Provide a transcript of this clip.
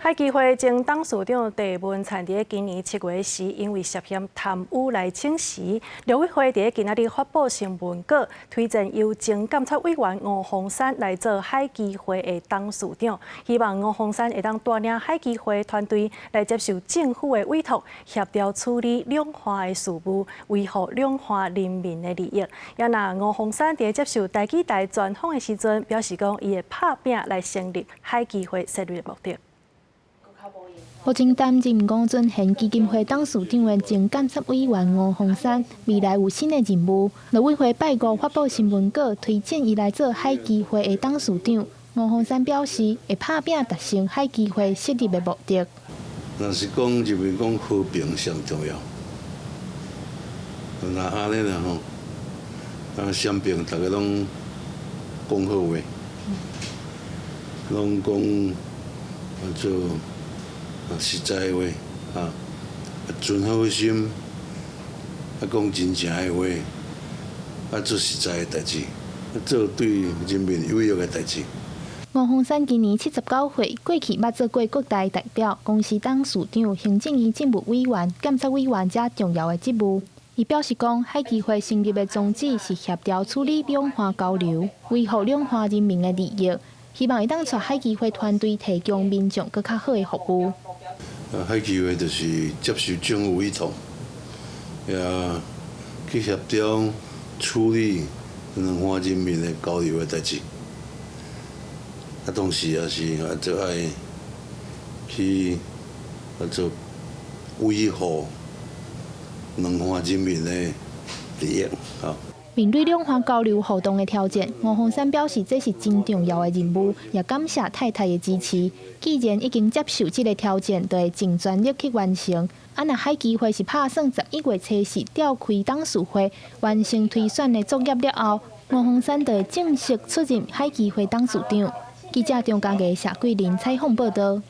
海基會前董事長鄭文燦佇今年7月時，因為涉嫌貪污來請辭。陸委會佇今仔日發布新聞稿，推薦由前監察委員吳鳳山來做海基會的董事長，希望吳鳳山會當帶領海基會團隊來接受政府的委託，協調處理兩岸的事務，維護兩岸人民的利益。也若吳鳳山佇接受台語台專訪的時陣，表示講伊會拍拚來成立海基會設立的目的。目前擔任吳尊賢基金會董事長的前監察委員吳鳳山，未來有新的任務。陸委會拜五發布新聞稿，推薦伊來做海基會的董事長。吳鳳山表示，會拍拚達成海基會設立的目的。若是講認為講和平上重要，若按呢啦吼，啊，雙邊逐家攏講好話，攏講做實在話，啊，存好心，啊，講真誠的話，啊，做實在的代誌，做對人民有益的代誌。吳鳳山今年79歲，過去捌做過國大代表、公司董事長、行政院政務委員、監察委員這重要的職務。伊表示講，海基會成立的宗旨是協調處理兩岸交流，維護兩岸人民的利益，希望會當帶海基會團隊提供民眾閣較好的服務。海基會就是接受政府委託，也去協調處理兩岸人民的交流的代誌。啊，同時也是啊，做愛去啊做維護兩岸人民的利益，吼。面對兩岸交流互動的挑戰，吳鳳山表示這是真重要的任務，也感謝太太的支持。既然已經接受這个挑戰，就會盡全力去完成。啊，若海基會是拍算11月初四召開董事會，完成推選的作業了後，吳鳳山就會正式出任海基會董事長。記者張家藝、謝桂林採訪報道。